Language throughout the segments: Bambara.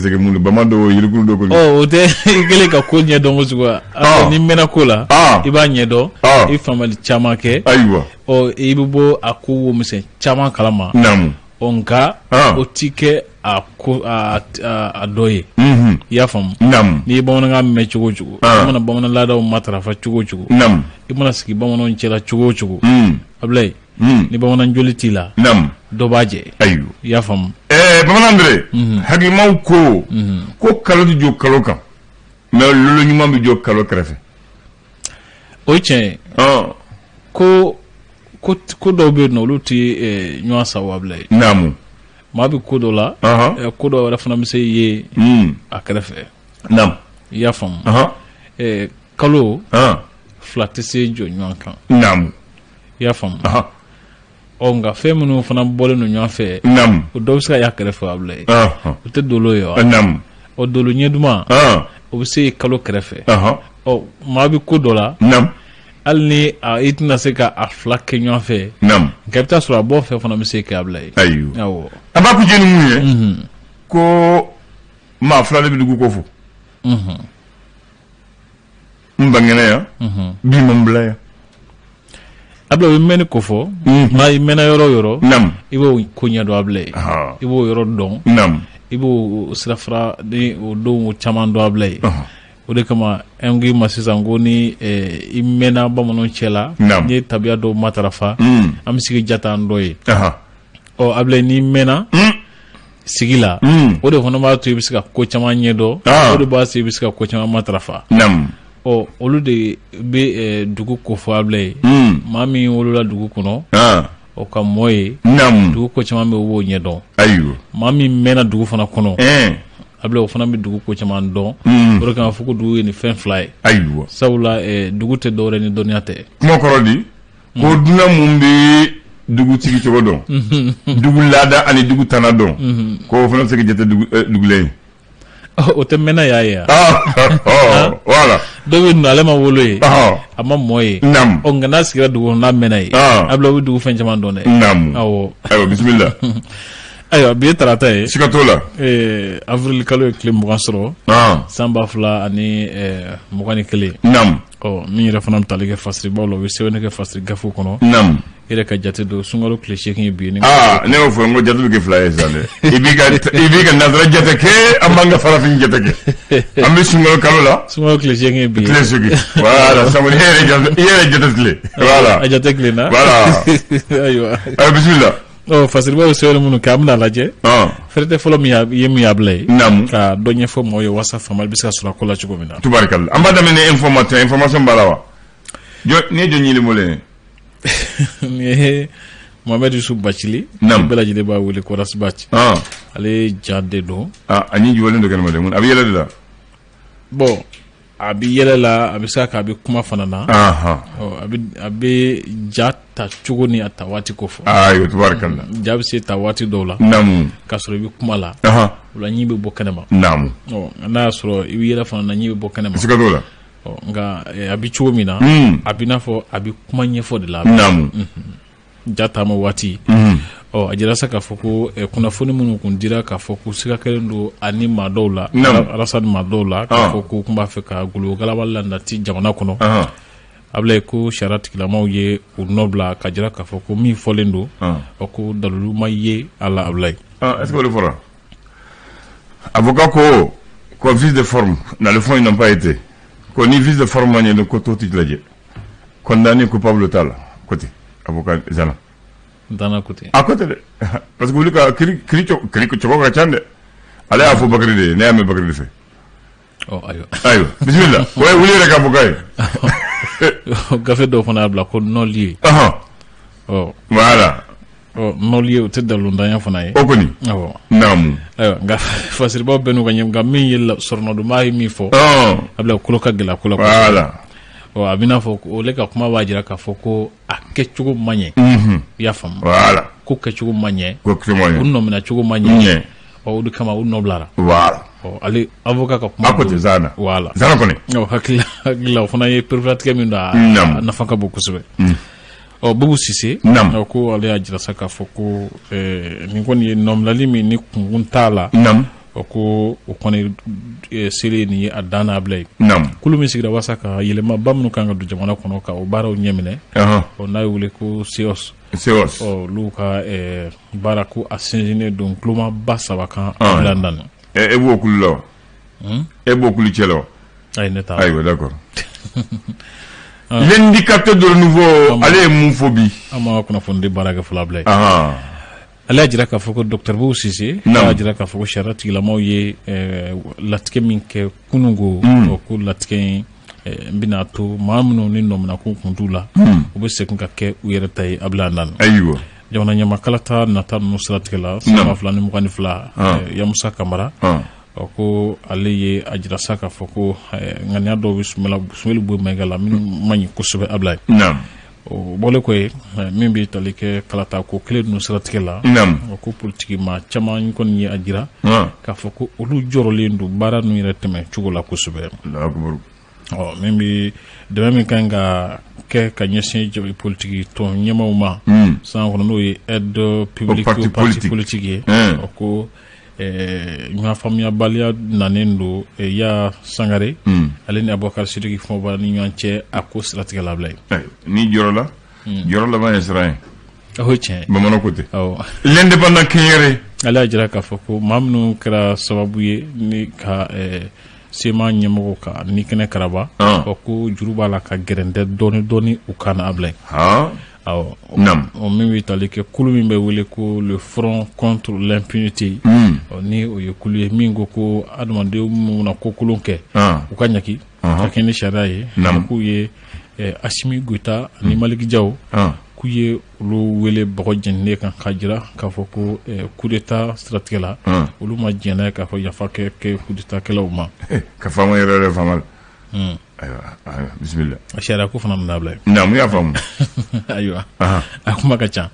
Parce que mun bama dɔw yirikuru dɔ kɔni. Ɔ, o tɛ i kɛlen ka ko ɲɛdɔn kojugu wa? N'i mɛnna ko la, i b'a ɲɛdɔn, i faamuyali caman kɛ. Ayiwa. Ɔ, i bɛ bɔ a ko wo misɛn caman kalama. Naamu. Ɔ, nka o ti kɛ a ko a dɔ ye. I y'a faamu? Naamu. N'i ye bamanankan mɛn cogo o cogo, i mana bamanan laadaw matarafa cogo o cogo, Naamu. i mana sigi bamananw cɛla cogo o cogo, Abulayi, ni bamanan joli t'i la, Naamu. dɔ b'a jɛ. Ayiwa. I y'a faamu? Bamanan dɛrɛ, hakilimaw ko ko kalo tɛ jɔ kalo kan, mais lolo ɲuman bɛ jɔ kalo kɛrɛfɛ. O ye tiɲɛ ye. Ko ko dɔw bɛ yen nɔ, olu tɛ ɲɔgɔn sa o, Abulayi. Naamu. Maa bɛ ko dɔ la, ko dɔ wɛrɛ fana bɛ se ye a kɛrɛfɛ. Naamu. I y'a faamu? Kalo fila tɛ se jɔ ɲɔgɔn kan. Naamu. I y'a faamu? Ɔ, nka fɛn minnu fana bɔlen don ɲɔgɔn fɛ, Naamu. o dɔw bɛ se ka y'a kɛrɛfɛ, Abulayi. O tɛ dolo ye wa? Naamu. Ɔ, dolo ɲɛ duman, o bɛ se kalo kɛrɛfɛ. Ɔ, maa bɛ ko dɔ la, Naamu. hali ni i tɛna se ka a fila kɛ ɲɔgɔn fɛ, Naamu. nka i bɛ taa sɔrɔ a bɔ fɛ fana bɛ se kɛ, Abulayi. Ayiwa. Awɔ. An b'a kuncɛ ni mun ye? Ko maa fila de bɛ dugu ko fɔ. N bangena yan, bi ma n bila yan. Abulayi, o bɛ mɛnni ko fɔ. Nka i mɛnna yɔrɔ o yɔrɔ, Naamu. i b'o ko ɲɛdɔn, Abulayi. I b'o yɔrɔ dɔn. Naamu. I b'o sirafara ni o donw caman dɔn, Abulayi. O de kama an k'i ma sisan ko ni i mɛnna bamananw cɛ la, Naamu. n'i ye tabiya dɔw matarafa, an bɛ sigi jata an dɔ ye. Ɔ, Abulayi, n'i mɛnna sigi la, o de fana b'a to i bɛ se ka ko caman ɲɛdɔn, o de b'a to i bɛ se ka ko caman matarafa. Naamu. Ɔ, olu de bɛ dugu ko fɔ, Abulayi. Maa min wolola dugu kɔnɔ, o ka mɔ ye. Naamu. Dugu ko caman bɛ, o b'o ɲɛdɔn. Ayiwa. Maa min mɛnna dugu fana kɔnɔ, Abulayi, o fana bɛ dugu ko caman dɔn. O de kama fɔ ko dugu ye nin fɛn fila ye. Ayiwa. Sabula dugu tɛ dɔwɛrɛ ni dɔnniya tɛ. Kuma kɔrɔ di ko dunan mun bɛ dugutigi cogo dɔn, dugu laada ani dugu tana dɔn, ko o fana bɛ se ka jate dugulen ye. O tɛ mɛnna y'a ye. Voilà. Dɔw bɛ yen, ale ma wolo ye, a ma mɔ ye. Naamu. Ɔ, nka n'a sigira dugu kɔnɔ, n'a mɛnna ye, Abulayi, o bɛ dugu fɛn caman dɔn dɛ. Naamu. Awɔ. Ayiwa, bisimila. Ayiwa, bi ye tarata ye. Siga t'o la. Avril kalo ye tile 20 sɔrɔ, san 2021. Naamu. Ɔ, min yɛrɛ fana bɛ tali kɛ fasiribaw la, u bɛ sɛbɛnni kɛ fasiri gafew kɔnɔ. Naamu. I yɛrɛ ka jate don, sunkalo tile 8 ye bi ye. Ne y'o fɔ n ko jate bɛ kɛ fila ye sisan dɛ. I b'i ka nanzara jate kɛ, an b'an ka farafin jate kɛ. An bɛ sunkalo kalo la. Sunkalo tile 8 ye bi ye. Tile 8. Voilà, sabu e yɛrɛ jate tile. Voilà. A jate tile na. Voilà. Ayiwa. Ayiwa, bisimila. Ɔ, fasiribaw ye sɛbɛnni minnu kɛ, an bɛna lajɛ. Fɛrɛtɛ fɔlɔ min ye min y'a bila ye. Naamu. Ka dɔ ɲɛfɔ mɔgɔw ye walasa faamuyali bɛ se ka sɔrɔ a ko la cogo min na. Tubarikala. An b'a daminɛ information, information b'a la wa? Jɔ nin ye jɔn ɲini bolo ye? Nin ye Mohamed Yusuf Bacili. Naamu. Bɛɛ lajɛlen b'a wele ko Ras Bath. Ale ja de don. A ɲi jɔlen don kɛnɛma dɛ, a bɛ yɛlɛ de la. Bon, a bɛ yɛlɛ la, a bɛ se ka a bɛ kuma fana na. Ɔ, a bɛ ja ta cogo ni a ta waati ko fɔ. Ayiwa, tubarikala. Ja bɛ se ta waati dɔw la. Naamu. K'a sɔrɔ i bɛ kuma la. O la ɲi bɛ bɔ kɛnɛma. Naamu. Ɔ, n'a y'a sɔrɔ i bɛ yɛlɛ fana na, ɲi bɛ bɔ kɛnɛma. Siga t'o la. Ɔ, nka a bɛ cogo min na, a bɛ n'a fɔ a bɛ kuma ɲɛfɔ de la. Naamu. Ja taama waati. Ɔ, a jira sa k'a fɔ ko kunnafoni minnu kun dira k'a fɔ ko siga kɛlen don ani maa dɔw la, Arasa ni maa dɔw la, k'a fɔ ko kun b'a fɛ ka golo galaba la nati jamana kɔnɔ. Abulayi, ko sariya tigilamaw ye u nɔ bila ka jira k'a fɔ ko min fɔlen don, ɔ, ko dalilu ma ye a la, Abulayi. Est-ce que o de fɔra? Avocat ko vice de forme dans le fond, ils n'ont pas été ko ni vice de forme ma ɲɛ, ko to t'i lajɛ, condamné coupable t'a la, ko ten avocat Zana. Zana ko ten. A ko ten dɛ, parce que olu ka kiri kiri cogo ka ca dɛ. Ale y'a fɔ Bakari de ye, ne y'a mɛn Bakari de fɛ. Ɔ, ayiwa. Ayiwa, bisimila, o ye wuli yɛrɛ ka avocat ye. Gafe dɔw fana y'a bila ko non-lieu. Ɔ. Voilà. Ɔ, non-lieu, o tɛ dalilutanya fana ye. O kɔni. Awɔ. Naamu. Ayiwa, nka fasiribaw bɛɛ n'u ka ɲɛ, nka min ye sɔrɔnɔdonbaa ye min fɔ, a bila kolo ka gɛlɛn ko la kosɛbɛ. Voilà. Ɔ, a bɛ n'a fɔ ole ka kuma b'a jira k'a fɔ ko a kɛcogo man ɲɛ. I y'a faamu? Voilà. Ko kɛcogo man ɲɛ. Ko kɛcogo man ɲɛ. U nɔminɛ cogo man ɲɛ. Ɔ, o de kama u nɔ bilara. Voilà. Ɔ, ale avocat ka kuma. A ko ten Zana. Voilà. Zana kɔni. Ɔ, hakili la, o fana ye pereperelatigɛ min don, a nafa ka bon kosɛbɛ. Ɔ, Bubu Sise. Naamu. Ko ale y'a jira sa k'a fɔ ko nin kɔni ye nɔbilali min ni kunkun t'a la. Naamu. O ko o kɔni seli nin ye a dan n'a bila ye. Kulu min sigira walasa ka yɛlɛmaba minnu kan ka don jamana kɔnɔ ka o baaraw ɲɛminɛ, ɔ n'a ye wele ko CEOS. CEOS. Ɔ olu ka baara ko a sinsinnen don kulomaba saba kan a bila dan. E b'o kulu la wa? E b'o kulu cɛ la wa? Ayi, ne t'a. Ayiwa, d'accord. L'indicateur de renouveau, ale ye mun fɔ bi? An ma kunnafonidi baara kɛ fɔlɔ, Abulaye. Ale y'a jira k'a fɔ ko docteur Boubou Cissé y'a jira k'a fɔ ko sariya tigilamaw ye latigɛ min kɛ kununko, o ko latigɛ in n bɛna to maa minnu ni nɔminɛko kun t'u la, u bɛ segin ka kɛ u yɛrɛ ta ye, Abulaye Andani. Jamana ɲɛmakalata nata ninnu siratigɛ la, san 2022, Yamusa Kamara, ɔ ko ale ye a jira sa k'a fɔ ko ŋaniya dɔw bɛ Soumaïla Boubèye Maïga la minnu man ɲi kosɛbɛ, Abulaye. O bɔlen kɔ yen, min bɛ tali kɛ kalata ko kelen ninnu siratigɛ la, o ko politiki maa caman kɔni ye a jira k'a fɔ ko olu jɔrɔlen don baara ninnu yɛrɛ tɛmɛ cogo la kosɛbɛ. Ɔ min bɛ dɛmɛ min kan ka kɛ ka ɲɛsin politiki tɔn ɲɛmaaw ma san kɔnɔ, n'o ye aide publique aux partis politiques ye, o ko ɲɔgɔn faamuyabaliya nanen don Ya Sangare ale ni Abubakar Sidiki Fɔnba ni ɲɔgɔn cɛ a ko siratigɛ la, Abulaye. Ni jɔrɔla, jɔrɔ laban ye siran ye. O ye tiɲɛ ye. Bamananw ko ten. L'indépendant Kɛnyɛrɛ. Ale y'a jira k'a fɔ ko maa minnu kɛra sababu ye ni ka CMA ɲɛmɔgɔ ka ni kɛnɛ karaba, ɔ ko juru b'a la ka gɛrɛntɛ dɔɔni dɔɔni u kan na, Abulaye. Awɔ. O min bɛ tali kɛ kulu min bɛ wele ko le front contre l'impunité, ni o ye kulu ye min ko ko adamadenw minnu na ko kolon kɛ, u ka ɲaki ka kɛ ni sariya ye, k'u ye Assimi Goïta ani Malick Diaw, k'u ye olu wele bɔgɔ jeninen kan k'a jira k'a fɔ ko coup d'état siratigɛ la, olu ma jɛn n'a ye k'a fɔ yafa kɛ coup d'état kɛlaw ma. Ka faama yɛrɛ yɛrɛ faama. Ayiwa, bisimila. Sariya ko fana nana bila yen. Naamu, y'a faamu. Ayiwa, a kuma ka ca.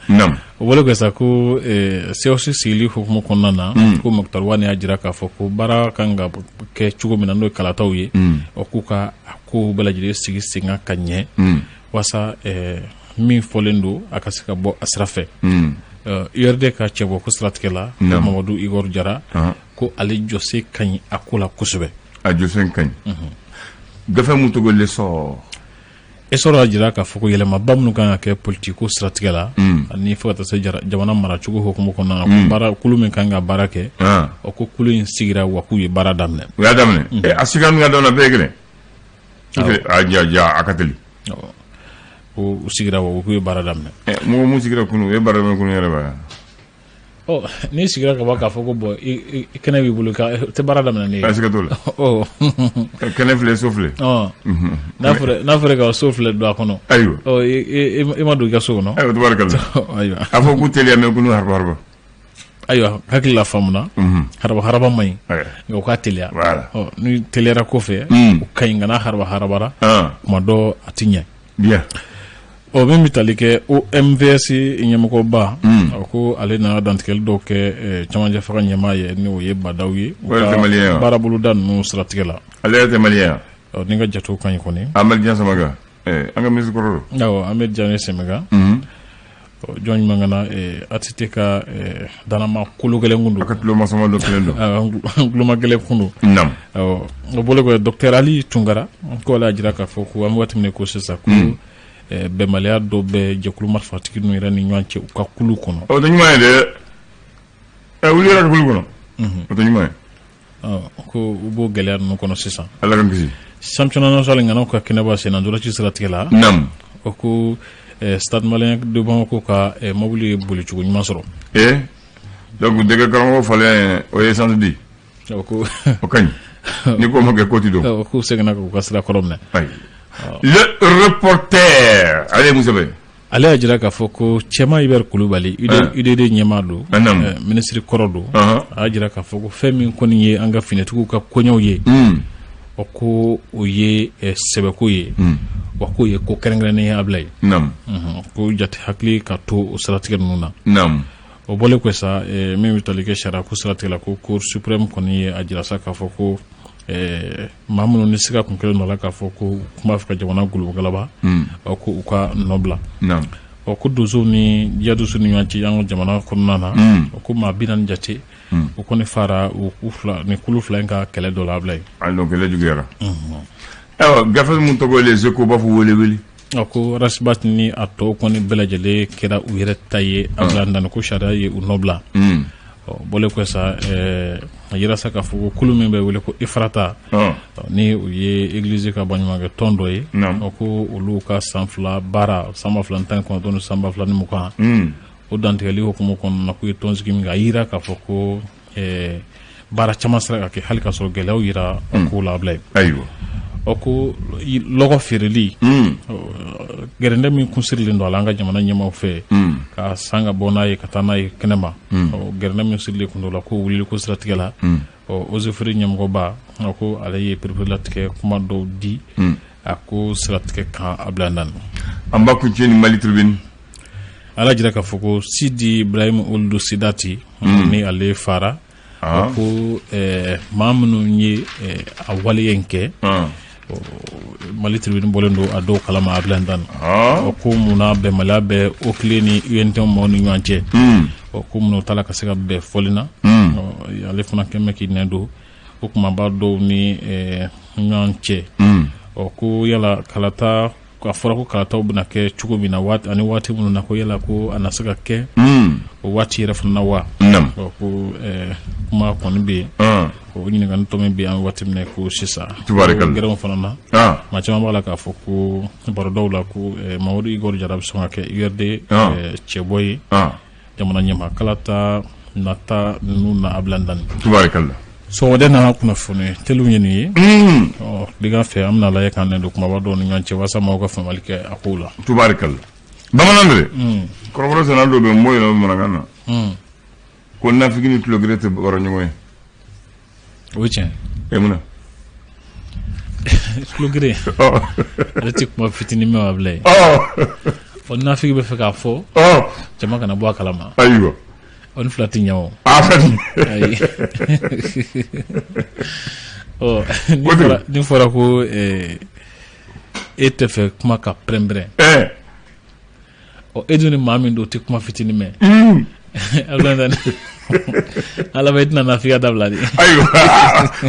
O bɔlen kɔ sa, ko CEOS sigili hukumu kɔnɔna na, ko Moctar Ouane y'a jira k'a fɔ ko baara kan ka kɛ cogo min na, n'o ye kalataw ye, o k'u ka a ko bɛɛ lajɛlen sigi sen kan ka ɲɛ, walasa min fɔlen don a ka se ka bɔ a sira fɛ. URD ka cɛbɔ ko siratigɛ la, Mamadu Igor Jara ko ale jɔsen ka ɲi a ko la kosɛbɛ. A jɔsen ka ɲi. Gafe mun tɔgɔ L'Essor. Essor y'a jira k'a fɔ ko yɛlɛmaba minnu kan ka kɛ politiki ko siratigɛ la, ani fo ka taa se jamana maracogo hukumu kɔnɔna na, ko baara kulu min kan ka baara kɛ, o ko kulu in sigira wa k'u ye baara daminɛ. U y'a daminɛ. A siga min ka daminɛ, bɛɛ ye kelen. A ja ja, a ka teli. Ko u sigira wa k'u ye baara daminɛ. Mɔgɔ mun sigira kunun, u ye baara daminɛ kunun yɛrɛ ba. Ɔ n'i sigira ka ban k'a fɔ ko bɔn, i kɛnɛ b'i bolo, ka tɛ baara daminɛ ne ye. Siga t'o la. Kɛnɛ filɛ, so filɛ. N'a fɔra ka so filɛ don a kɔnɔ. Ayiwa. Ɔ i ma don i ka so kɔnɔ. Ayiwa, tabarikala. Ayiwa. A fɔ k'u teliya mɛ k'u haraba haraba. Ayiwa, hakili la faamuna. Haraba haraba man ɲi. Nka u ka teliya. Ɔ ni teliyara kɔfɛ, o ka ɲi, nka n'a haraba harabara, kuma dɔ a ti ɲɛ. Bien. Ɔ min bɛ tali kɛ OMVS ɲɛmɔgɔba, o ko ale nana dantigɛli dɔw kɛ camancɛ fanga ɲɛmaa ye, ni o ye Badaw ye, u ka baaraboloda ninnu siratigɛ la. Ale yɛrɛ tɛ malien. Ɔ ni ka jatew ka ɲi kɔni. Ahmed Jan Samaga, an ka ministre kɔrɔ don. Awɔ, Ahmed Jan Samaga. Jɔn ɲuman kana ATT ka danama kolo gɛlɛn kun don. A ka tuloma sama dɔ kelen don. Tuloma gɛlɛn kun don. Naam. Awɔ, o bɔlen kɔfɛ, docteur Ali Tunkara ko ale y'a jira k'a fɔ ko an bɛ waati min na ko sisan, ko bɛnbaliya dɔ bɛ jɛkulu marifatigi ninnu yɛrɛ ni ɲɔgɔn cɛ u ka kulu kɔnɔ. O tɛ ɲuman ye dɛ. Olu yɛrɛ ka kulu kɔnɔ. O tɛ ɲuman ye. Ko u b'o gɛlɛya ninnu kɔnɔ sisan. Ala k'an kisi. Championnat national ŋanaw ka kɛnɛba sen na ntolanci siratigɛ la. Naam. O ko Stade Malien de Bamako ka mobili ye bolicogo ɲuman sɔrɔ. Donc dɛgɛ karamɔgɔ falen, o ye essence di. O ko o ka ɲi. Ni ko ma kɛ ko ti don. K'u seginna k'u ka sira kɔrɔ minɛ. Ayi. Le reporter, ale ye mun sɛbɛn? Ale y'a jira k'a fɔ ko Cɛma Hubert Kulubali, UDD ɲɛmaa don, minisiri kɔrɔ don, a y'a jira k'a fɔ ko fɛn min kɔni ye an ka finitigiw ka koɲɛw ye, o ko o ye sɛbɛko ye, wa k'o ye ko kɛrɛnkɛrɛnnen ye, Abulaye. Ko jate hakili ka to o siratigɛ ninnu na. O bɔlen kɔ sa, min bɛ tali kɛ sariya ko siratigɛ la, ko Cour suprême kɔni ye a jira sa k'a fɔ ko maa minnu ni siga kun kɛlen don la k'a fɔ ko u tun b'a fɛ ka jamana golobolaba, ko u ka nɔ bila. Ɔ ko donsow ni jihadisiw ni ɲɔgɔn cɛ an ka jamana kɔnɔna na, o ko maa 40 jate. O kɔni fara u fila ni kulu fila in ka kɛlɛ dɔ la, Abulayi. A donc kɛlɛ juguyara. Ayiwa, gafe min tɔgɔ Les Échos b'a fɔ wele wele. A ko Ras Bath ni a tɔw kɔni bɛɛ lajɛlen kɛra u yɛrɛ ta ye, Abulayi Dani, ko sariya ye u nɔ bila. Ɔ bɔlen kɔ sa, a yira sa k'a fɔ ko kulu min bɛ wele ko Efrata, ni u ye église ka baɲumankɛ tɔn dɔ ye, ɔ ko olu ka san 2 baara, san 2019 ni san 2020, o dantigɛli hukumu kɔnɔna na, k'u ye tɔnsigi min kɛ, a yira k'a fɔ ko baara caman sera ka kɛ hali k'a sɔrɔ gɛlɛyaw yira ko la, Abulayi. Ɔ ko lɔgɔ feereli, gɛrɛndɛ min kunsirilen don a la an ka jamana ɲɛmaaw fɛ ka san ka bɔ n'a ye ka taa n'a ye kɛnɛma, ɔ gɛrɛndɛ min sirilen kun don la, ko wulili ko siratigɛ la, ɔ eaux et forêts ɲɛmɔgɔba, a ko ale ye pereperelatigɛ kuma dɔw di a ko siratigɛ kan, Abulayi Dani. An b'a kuncɛ ni Mali Tribune. Ala jira k'a fɔ ko Sidi Ibrahim Ould Sidati, ni ale fara, ko maa minnu ye a waleya in kɛ, Mali Tribune bɔlen don a dɔw kalama, Abulayi Dani. Ɔ ko munna bɛnbaliya bɛ OCLEI ni UNTM maaw ni ɲɔgɔn cɛ? Ɔ ko munna u taara ka se ka bɛn fɔli na? Ale fana kɛn bɛ k'i nɛn don o kumaba dɔw ni ɲɔgɔn cɛ. Ɔ ko yala kalata, a fɔra ko kalataw bɛna kɛ cogo min na ani waati minnu na, ko yala ko a na se ka kɛ o waati yɛrɛ fana na wa? Ɔ ko kuma kɔni bɛ yen, o ɲininkali tɔ min bɛ yen an waati min na ko sisan gɛrɛnw fana na, maa caman b'a la k'a fɔ ko barodaw la ko Mamadu Igor Jara bɛ sɔn ka kɛ URD cɛbɔ ye jamana ɲɛmaa kalata nata ninnu na, Abulayi Dani. Tubarikala. Sɔgɔmada nana kunnafoni teliw ye nin ye. Ɔ tilegan fɛ, an bɛna lajɛ k'an don kumaba dɔw ni ɲɔgɔn cɛ walasa maaw ka faamuyali kɛ a kow la. Tubarikala. Bamanan de kɔrɔbɔrɔ sɛnɛ dɔ bɛ n b'o yɛlɛma bamanankan na ko nafigi ni tulogere tɛ baro ɲɔgɔn ye. O ye tiɲɛ. E mun na? Tulogere, ale tɛ kuma fitinin mɛn, Abulayi. Ɔ nafigi bɛ fɛ k'a fɔ jama kana bɔ a kalama. Ayiwa. O ni fila tɛ ɲɛ o. A fila tɛ. Ayi. Ɔ ni fɔra ko e tɛ fɛ kuma ka pɛrɛn-pɛrɛn. Ɔ e dun ni maa min don o tɛ kuma fitinin mɛn. Abulayi, ala bɛ i tɛna nafigiya dabila de. Ayiwa,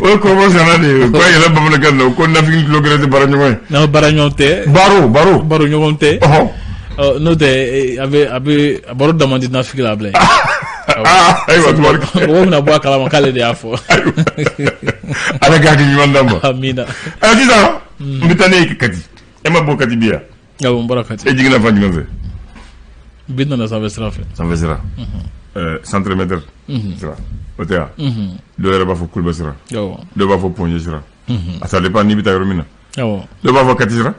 o ye kɔrɔbɔrɔ sɛnɛ de ye k'a yɛlɛ bamanankan na ko nafigi ni tulogere tɛ baara ɲɔgɔn ye. N'aw baara ɲɔgɔn tɛ. Baro baro. Baro ɲɔgɔn tɛ. N'o tɛ a bɛ a bɛ a baro dama di nafigi la, Abulayi. Ayiwa, tubarikala. Mɔgɔw bɛna bɔ a kalama k'ale de y'a fɔ. Ala ka hakili ɲuman d'an ma. Amina. Ɛ sisan n bɛ taa ne ye Kati. E ma bɔ Kati bi yan? Awɔ, n bɔra Kati. E jiginna fan jumɛn fɛ? Bi nana sanfɛ sira fɛ. Sanfɛ sira. Centre sira. O tɛ wa? Dɔw yɛrɛ b'a fɔ Kuluba sira. Dɔw b'a fɔ Point G sira. A ça dépend n'i bɛ taa yɔrɔ min na. Dɔw b'a fɔ Kati sira.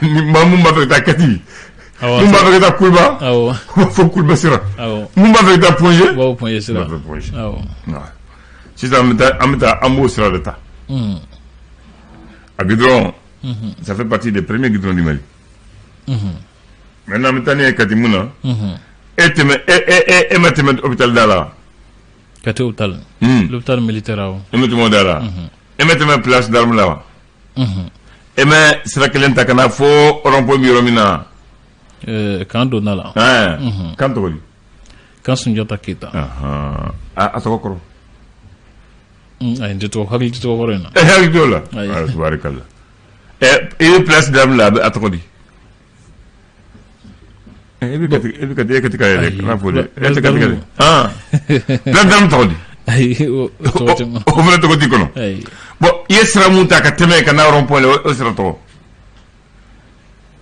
Ni maa mun b'a fɛ ka taa Kati. Mun b'a fɛ ka taa Kuluba. U b'a fɔ Kuluba sira. Mun b'a fɛ ka taa Point G. U b'a fɔ Point G sira. U b'a fɔ Point G. Sisan an bɛ taa an bɛ taa an b'o sira de ta. A goudron, ça fait partie des premiers goudrons du Mali. Maintenant an bɛ taa ne ye Kati mun na? E tɛmɛ e e e e ma tɛmɛ hôpital da la? Kati hôpital. L'hôpital militaire, awɔ. E ma tɛmɛ o da la? E ma tɛmɛ place d'armes la wa? E ma sira kelen ta ka na fo rond point bɛ yɔrɔ min na? Kan donna la. Kan tɔgɔ di? Kan Sunjata Keyita. A tɔgɔ kɔrɔ? Ayi, n tɛ tɔgɔ hakili tɛ tɔgɔ kɔrɔ in na. E hakili t'o la? Ayi. Tubarikala. I ye place d'armes la, a tɔgɔ di? E bɛ Kati e bɛ Kati e Kati ka yɛrɛ kana fɔ dɛ. E tɛ Kati ka dɛ. Place d'armes tɔgɔ di? Ayi, o tɔgɔ tɛ. O fana tɔgɔ t'i kɔnɔ? Ayi. Bon, i ye sira mun ta ka tɛmɛ ka na rond point la, o sira tɔgɔ?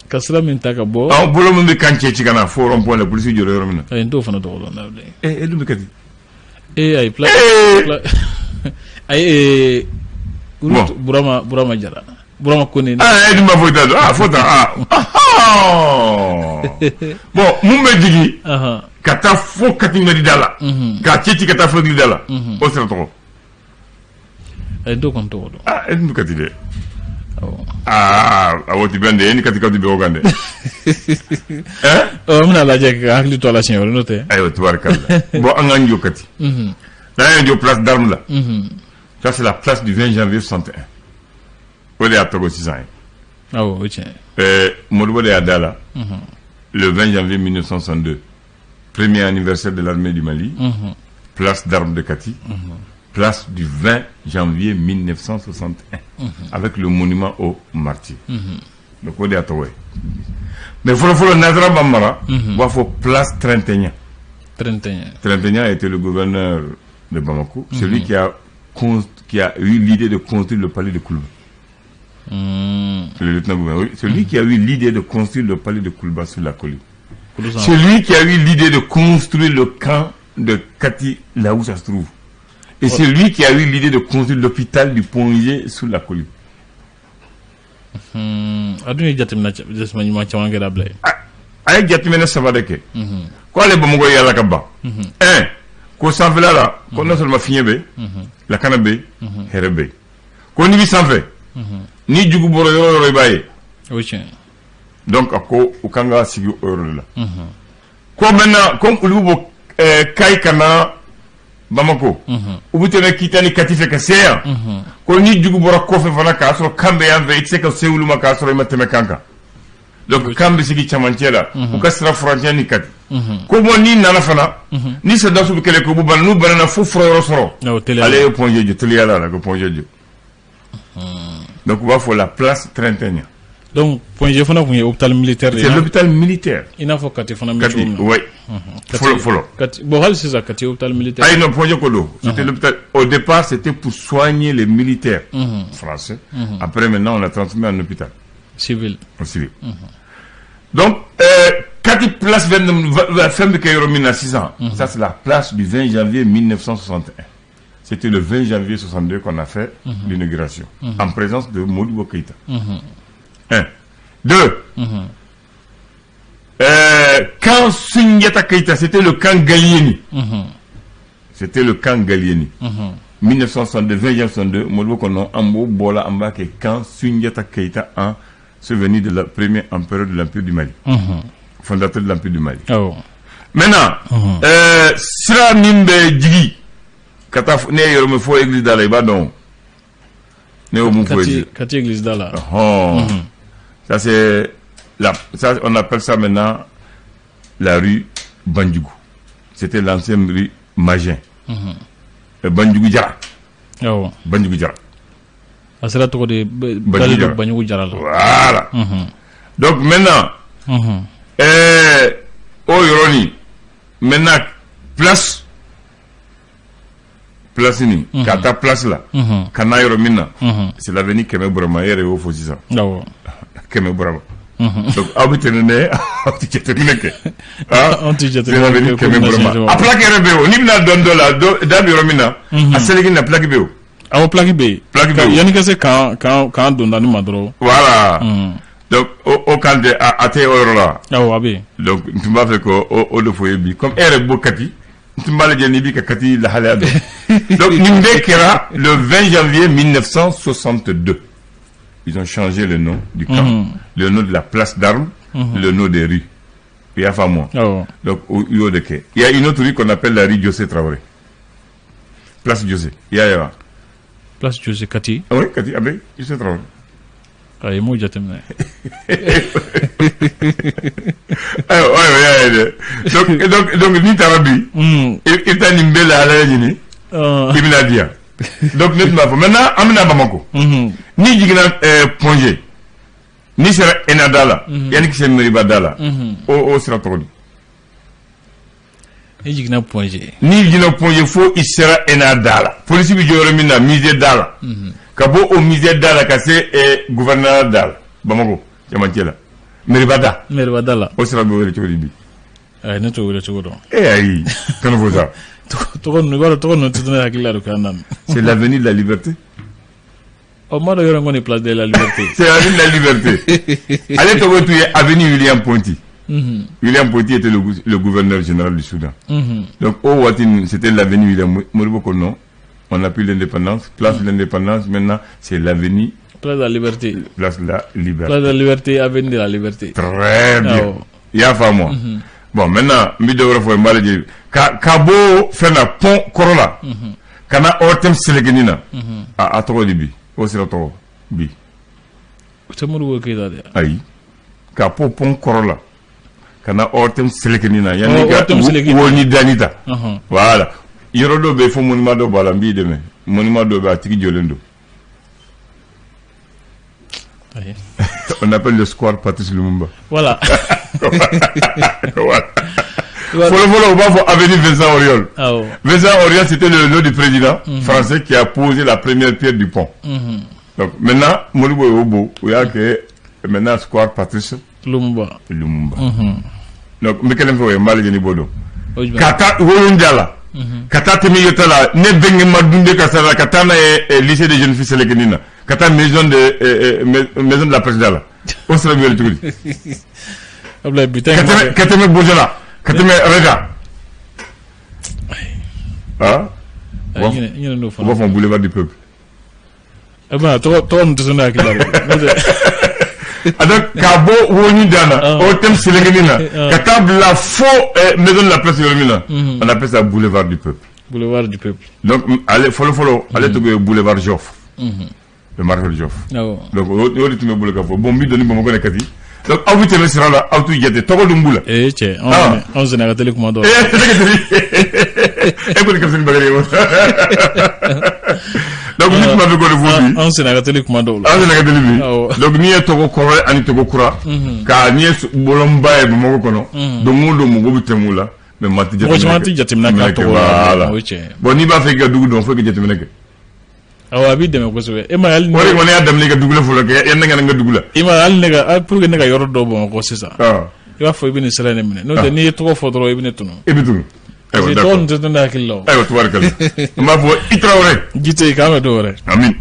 Ka sira min ta ka bɔ. Awɔ, bolo min bɛ kan cɛ ci ka na fo rond point la, polisi jɔra yɔrɔ min na. Ayi, n t'o fana tɔgɔ dɔn dɛ. E dun bɛ Kati. Ee ayi, place ayi, Burama Burama Jara. Burama Kone. Ah, e dun b'a fɔ i t'a dɔn. Ah, fɔ tan. Ah. Bon, mun bɛ jigin ka taa fo Kati mairie da la, k'a cɛ ci ka taa fo da la, o sira tɔgɔ? Ayi, n t'o kɔni tɔgɔ dɔn. Ah, e dun bɛ Kati dɛ. Aa, awɔ, ti bɛn dɛ, e ni Katikaw ti bɛn o kan dɛ. Ɔ an bɛna lajɛ ka hakili to a la siɲɛ wɛrɛ, n'o tɛ. Ayiwa, tubarikala. Bon, an k'an jɔ Kati. N'an y'an jɔ place d'armes la. Ça, c'est la place du 20 janvier 61. O de y'a tɔgɔ sisan ye. Awɔ, o ye tiɲɛ ye. Modibo de y'a da la. Le 20 janvier 1962, premier anniversaire de l'armée du Mali. Place d'armes de Kati, place du 20 janvier 1961, avec le monument aux martyrs. Donc o de y'a tɔgɔ ye. Mais fɔlɔ fɔlɔ, nanzara b'an mara, u b'a fɔ place 31. 31. 31 était le gouverneur de Bamako, celui qui a eu l'idée de construire le palais de Koulouba. Le lieutenant-gouverneur, oui. Celui qui a eu l'idée de construire le palais de Koulouba sur la colline. Kulu sanfɛ. Celui qui a eu l'idée de construire le camp de Kati, là où ça se trouve. Et c'est lui qui a eu l'idée de construire l'hôpital du Point G sur la colline. A dun ye jateminɛ jateminɛ ɲuman caman kɛra bila ye. A ye jateminɛ saba de kɛ. Ko ale Bamakɔ yala ka ban. Un, ko sanfɛla la, ko non seulement fiɲɛ bɛ, lakana bɛ, hɛrɛ bɛ. Ko n'i bɛ sanfɛ, ni jugu bɔra yɔrɔ o yɔrɔ, i b'a ye. O ye tiɲɛ ye. Donc a ko u kan ka sigi o yɔrɔ de la. Ko maintenant, comme olu bɛ bɔ Kayi ka na Bamako, u bɛ tɛmɛ Kita ni Kati fɛ ka se yan. Ko ni jugu bɔra kɔfɛ fana k'a sɔrɔ kan bɛ yan fɛ, i tɛ se ka se olu ma k'a sɔrɔ i ma tɛmɛ kan kan. Donc kan bɛ sigi cɛmancɛ la, u ka sira furancɛ ni Kati. Ko bon, n'i nana fana, ni sɔrɔdasiw bɛ kɛlɛ kɛ, u bɛ bana, n'u banana fo fura yɔrɔ sɔrɔ. Awɔ, teliya. Ale ye Point G jɔ teliya la, ko Point G jɔ. Donc u b'a fɔ la place 31. Donc Point G fana tun ye hôpital militaire de ye. C'est l'hôpital militaire. I n'a fɔ Kati fana bɛ cogo Kati, min na. oui. Kati- Fɔlɔ fɔlɔ. Kati, bon, hali sisan Kati hôpital militaire. Ah non, Point G ko don. C'était l'hôpital. Au départ, c'était pour soigner les militaires français. Après, maintenant, on l'a transformé en hôpital. Civil. En civil. Donc, Kati place 29, fɛn bɛ kɛ yɔrɔ min na sisan, ça c'est la place du 20 janvier 1961. C'était le 20 janvier 62 qu'on a fait l'inauguration, en présence de Modibo Keïta. Un. Deux. Quand Sundiata Keïta, c'était le camp Gallieni. C'était le camp Gallieni. 1962, 20 janvier 62, Modibo ko non, an b'o bɔla, an b'a kɛ camp Sundiata Keïta en souvenir de la première empereur de l'Empire du Mali, fondateur de l'Empire du Mali. Awɔ. Maintenant, sira min bɛ jigi ka taa ne ye yɔrɔ min fɔ église da la, i b'a dɔn. Ne y'o mun fɔ Kati église. Kati église da la. Ɔhɔn. Ça c'est la, ça on appelle ça maintenant la rue Bandjougou. C'était l'ancienne rue Magin. Bandjougou Diarra. Awɔ. Bandjougou Diarra. A sira tɔgɔ de Banjugu dalen Jara. don Banjugu Jara la. Voilà. Donc maintenant, o yɔrɔnin, maintenant place nin, ka taa place la, ka na yɔrɔ min na, c'est l'avenue Kɛmɛ Burama, e yɛrɛ y'o fɔ sisan. Awɔ. Kɛmɛ Burama. Donc aw bɛ tɛmɛ ne, aw tɛ jateminɛ kɛ. Ah, Anw tɛ c'est jateminɛ l'avenue kɛ ko Kɛmɛ bɛna Burama. changer wa. A plaque yɛrɛ bɛ yen o, n'i bɛna dɔn dɔ la, dɔ da bɛ yɔrɔ min na, a seleke na plaque bɛ yen o. Awɔ, plaque bɛ yen. Plaque bɛ yen. Yanni ka se kan donda ni ma dɔrɔn. Voilà. Donc o kan tɛ a tɛ o yɔrɔ la. Awɔ, a bɛ yen. Donc n tun b'a fɛ ko o de fɔ ye bi, comme e yɛrɛ bɔ Kati, n tun b'a lajɛ n'i b'i ka Kati lahalaya dɔn. Donc nin bɛɛ kɛra le 20 janvier 1962. Ils ont changé le nom du camp, le nom de la place d'armes, le nom des rues. I y'a faamu wa? Awɔ. Donc o y'o de kɛ. Il y a une autre rue qu'on appelle la rue José Traoré, place José, i y'a ye wa? Place José Kati. Ah oui, Kati a bɛ José Traoré. Ayi, m'o jateminɛ. Ayiwa, ayiwa, y'a ye dɛ. Donc n'i taara bi, i bɛ taa nin bɛɛ lahalaya ɲini, i bɛna di yan. Donc ne tun b'a fɔ, maintenant an bɛna Bamako. N'i jiginna Point G, n'i sera ENADA la, yanni k'i se Meriba da la, o sira tɔgɔ di? I jiginna Point G. N'i jiginna Point G fo i sera ENADA la, polisi bɛ jɔ yɔrɔ min na, musée da la, ka bɔ o musée da la ka se gouvernorat da la, Bamako cɛmancɛ la, Meriba da. Meriba da la. O sira bɛ wele cogo di bi? Ayi, ne t'o wele cogo dɔn. E ayi, kana fɔ sa. Tɔgɔ ninnu, i b'a dɔn, tɔgɔ ninnu tɛ ne hakili la don k'an na. C'est l'avenue de la liberté. Ɔ, m'a dɔn yɔrɔ in kɔni, place de la liberté. C'est l'avenue de la liberté. Ale tɔgɔ tun ye avenue William Ponty. William Ponty était le gouverneur général du Soudan. Donc au waati, c'était l'avenue William. Modibo ko non, on a pris l'indépendance, place de l'indépendance, maintenant c'est l'avenue Place de la liberté. Place de la liberté. Place de la liberté, avenue de la liberté. Très bien. Awɔ. I y'a faamu wa? Bon, maintenant n bɛ dɔ wɛrɛ fɔ, n b'a lajɛ ka bɔ fɛn na, pont kɔrɔ la, ka na ORTM selekeni na, a tɔgɔ di bi? O sira tɔgɔ bi? O tɛ Modibo Keyita de ye? Ayi, ka bɔ pont kɔrɔ la ka na ORTM selekeni na, yanni Ɔ, ka ORTM selekeni. wo ni dani ta. Voilà. Yɔrɔ dɔ bɛ yen fo monument dɔ b'a la, n b'i dɛmɛ. Monument dɔ bɛ yen, a tigi jɔlen don. On appelle le square Patrice Lumumba. Voilà. Voilà. Fɔlɔ fɔlɔ, u b'a fɔ avenue Vincent Auriol. Vincent Auriol, c'était le nom du président français qui a posé la première pierre du pont. Donc maintenant, Modibo y'o bon, o y'a kɛ maintenant square Patrice Lumumba. Lumumba. Donc n bɛ kelen fɔ o ye, n b'a lajɛ ni b'o dɔn. Ka taa Wolonja la, ka taa tɛmɛ Yota la, ne bɛnkɛ ma dunde ka sara la, ka taa n'a ye lycée de jeunes filles Selekeni na, ka taa maison de la presse la. O sira bɛ wele cogo di? Ablaye, bi ta Ka tɛmɛ Bojala, ka tɛmɛ Reda. Ah? U b'a fɔ boulevard du peuple. Eh ben, tɔgɔ ninnu tɛ sɔn ne hakili la n'o tɛ. Donc k'a bɔ Woni dan na, o thème Selekeni na, ka taa bila fo maison de la presse yɔrɔ min na, on appelle ça boulevard du peuple. Boulevard du peuple. Donc ale fɔlɔ fɔlɔ, ale tɔgɔ ye boulevard Joffre. Le maréchal Joffre. Donc o de tun bɛ bolo ka fɔ bon, n bɛ don ni Bamakɔ de Kati. Donc aw bɛ tɛmɛ sira la, aw t'u jate, tɔgɔ dun b'u la. Ee cɛ, anw senna ka teli kuma dɔw la. Ee, ne ka teli. E kɔni ka fisa ni Bakari ye. Donc ni tun b'a fɛ k'o de fɔ bi. Anw senna ka teli kuma dɔw la. Anw senna ka teli bi. Donc n'i ye tɔgɔ kɔrɔ ani tɔgɔ kura, ka n'i ye bɔlɔnba ye Bamakɔ kɔnɔ, don o don mɔgɔw bɛ tɛmɛ u la, mais maa tɛ jateminɛ kɛ. Mɔgɔ caman tɛ jateminɛ kɛ a tɔgɔ la, o ye tiɲɛ ye. Bon, n'i b'a fɛ k'i ka dugu dɔn, fo i ka jateminɛ kɛ. Awɔ, a b'i dɛmɛ kosɛbɛ. E ma hali o de kɔni y'a daminɛ i ka dugu la fɔlɔ kɛ, yanni ka na n ka dugu la. I ma hali ne ka pour que ne ka yɔrɔ dɔ Bamakɔ sisan. I b'a fɔ i bɛ nin sira in minɛ, n'o tɛ n'i ye tɔgɔ fɔ dɔrɔn i bɛ ne tunu. I bɛ tunu. Parce que tɔgɔ ninnu tɛ to ne hakili la o. Ayiwa, tubaarikala. N b'a fɔ i Tarawele. Jite, k'an bɛ dɔw wɛrɛ. Amin.